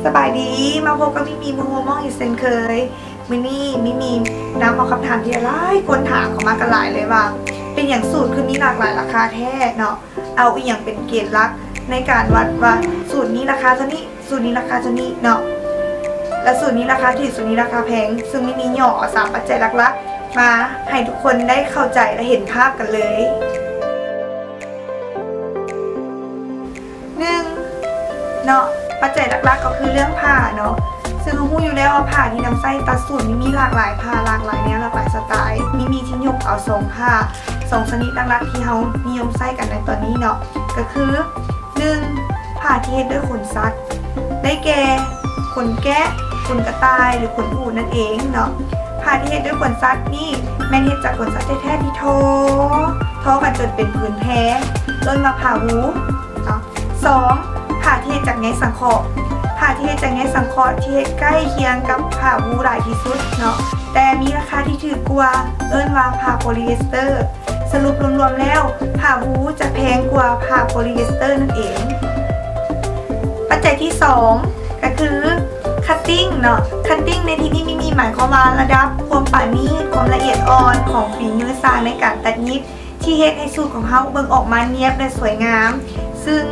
ສະບາຍດີ ມາພົບກັບມິມີ ເມືອງຫົວໝໍ້ ອີກເຊັ່ນເຄີຍ. ມື້ນີ້ມິມີນຳເອົາຄຳຖາມທີ່ຫຼາຍຄົນຖາມເຂົ້າມາກັນຫຼາຍເລີຍວ່າ ເປັນຫຍັງສູດຄືມີຫຼາກຫຼາຍລາຄາແທ້ເນາະ? ເອົາອີ່ຫຍັງເປັນເກນຫຼັກໃນການວັດວ່າສູດນີ້ລາຄາເທົ່ານີ້ ສູດນີ້ລາຄາເທົ່ານີ້ເນາະ ແລະ ສູດນີ້ລາຄາຖືກ ສູດນີ້ລາຄາແພງ. ເຊິ່ງມິມີຫຍໍ້ເອົາສາມປັດໄຈຫຼັກໆມາໃຫ້ທຸກຄົນໄດ້ເຂົ້າໃຈ ແລະ ເຫັນພາບກັນເລີຍ. ໜຶ່ງເນາະ ປັດໄຈຫຼັກໆກໍຄືເລື່ອງຜ້າເນາະ. ເຊິ່ງເຮົາຮູ້ຢູ່ແລ້ວວ່າຜ້າທີ່ນຳໃຊ້ຕັດສູດມີຫຼາກຫຼາຍຜ້າ ຫຼາກຫຼາຍແນວ ຫຼາກຫຼາຍສະໄຕ. ມີ ມີທີ່ຍົກເອົາສອງຜ້າ ສອງຊະນິດຫຼັກໆທີ່ເຮົານິຍົມໃຊ້ກັນໃນຕອນນີ້ເນາະ ກໍຄື ໜຶ່ງ ຜ້າທີ່ເຮັດດ້ວຍຂົນສັດ ໄດ້ແກ່ ຂົນແກະ, ຂົນກະຕ່າຍ ຫຼື ຂົນອູດນັ້ນເອງເນາະ. ຜ້າທີ່ເຮັດດ້ວຍຂົນສັດນີ້ແມ່ນເຮັດຈາກຂົນສັດແທ້ໆທີ່ທໍ ທໍກັນຈົນເປັນຜືນແພ ເອີ້ນວ່າຜ້າວູເນາະ. ສອງ ຜ້າທີ່ເຮັດຈາກໃຍສັງເຄາະ. ຜ້າທີ່ເຮັດຈາກໃຍສັງເຄາະທີ່ເຮັດໃກ້ຄຽງກັບຜ້າວູຫຼາຍທີ່ສຸດເນາະ ແຕ່ມີລາຄາທີ່ຖືກກວ່າ ເອີ້ນວ່າຜ້າໂພລີເອສເຕີ. ສະຫຼຸບລວມໆແລ້ວ ຜ້າວູຈະແພງກວ່າຜ້າໂພລີເອສເຕີນັ້ນເອງ. ປັດໄຈທີສອງ ກໍຄືຄັດຕິ້ງເນາະ. ຄັດຕິ້ງໃນທີ່ນີ້ມີ ມີໝາຍຄວາມວ່າລະດັບຄວາມປານີດ ຄວາມລະອຽດອ່ອນຂອງຝີມືຊ່າງໃນການຕັດຫຍິບ ທີ່ເຮັດໃຫ້ສູດຂອງເຮົາເບິ່ງອອກມານຽບ ແລະ ສວຍງາມ. ເຊິ່ງ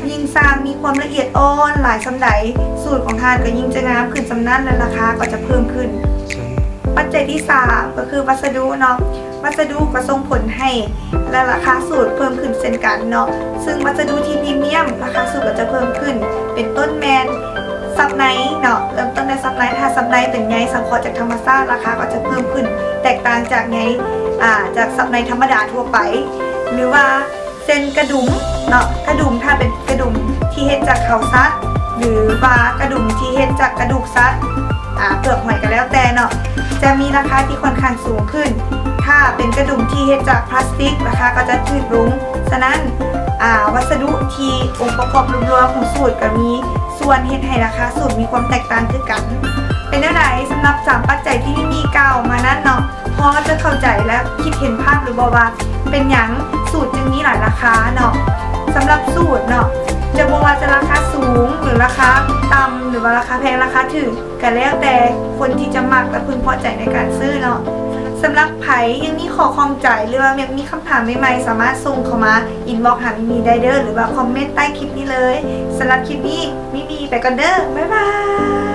ຍິ່ງຊ່າງມີຄວາມລະອຽດອ່ອນຫຼາຍສ່ຳໃດ ສູດຂອງທ່ານກໍຍິ່ງຈະງາມຂຶ້ນສ່ຳນັ້ນ ແລະ ລາຄາກໍຈະເພີ່ມຂຶ້ນ. ປັດໄຈທີສາມ ກໍຄືວັດສະດຸເນາະ. ວັດສະດຸກໍສົ່ງຜົນໃຫ້ ແລະ ລາຄາສູດເພີ່ມຂຶ້ນເຊັ່ນກັນເນາະ. ເຊິ່ງວັດສະດຸທີ່ພຣີມຽມ ລາຄາສູດກໍຈະເພີ່ມຂຶ້ນ ເປັນຕົ້ນແມ່ນຊັບໃນເນາະ. ເລີ່ມຕົ້ນດ້ວຍຊັບໃນ ຖ້າຊັບໃນເປັນໃຍສັງເຄາະຈາກທຳມະຊາດ ລາຄາກໍຈະເພີ່ມຂຶ້ນແຕກຕ່າງຈາກໃຍ ອາ ຈາກຊັບໃນທຳມະດາທົ່ວໄປ ຫຼືວ່າ ເຊັ່ນກະດຸມເນາະ ກະດຸມ ຖ້າເປັນກະດຸມທີ່ເຮັດຈາກເຂົ້າສັດ ຫຼືວ່າກະດຸມທີ່ເຮັດຈາກກະດູກສັດ ອາ ເປືອກຫອຍກໍແລ້ວແຕ່ເນາະ ຈະມີລາຄາທີ່ຂ້ອນຂ້າງສູງຂຶ້ນ. ຖ້າເປັນກະດຸມທີ່ເຮັດຈາກພລາສຕິກ ລາຄາກໍຈະຖືກລົງ. ສະນັ້ນ ອາ ວັດສະດຸທີ່ອົງປະກອບລວມໆຂອງສູດກໍມີສ່ວນເຮັດໃຫ້ລາຄາສູດມີຄວາມແຕກຕ່າງຄືກັນ. ເປັນແນວໃດສຳລັບສາມປັດໄຈທີ່ມີກ່າວມານັ້ນເນາະ? ພໍຈະເຂົ້າໃຈ ແລະ ຄິດເຫັນພາບຫຼືບໍ່ວ່າ ເປັນຫຍັງສູດຈຶ່ງມີຫຼາຍລາຄາເນາະ? ສຳລັບສູດເນາະ ຈະບໍ່ວ່າຈະລາຄາສູງ ຫຼື ລາຄາຕ່ຳ ຫຼືວ່າລາຄາແພງ ລາຄາຖືກ ກໍແລ້ວແຕ່ຄົນທີ່ຈະມັກ ແລະ ເພິ່ງພໍໃຈໃນການຊື້ເນາະ. ສຳລັບໃຜຍັງມີຂໍ້ຂ້ອງໃຈ ຫຼືວ່າຍັງມີຄຳຖາມໃໝ່ໆ ສາມາດສົ່ງເຂົ້າມາອິນບັອກຫາມິມີໄດ້ເດີ ຫຼືວ່າຄອມເມັນໃຕ້ຄລິບນີ້ເລີຍ. ສຳລັບຄລິບນີ້ ມິມີໄປກ່ອນເດີ ບາຍບາຍ.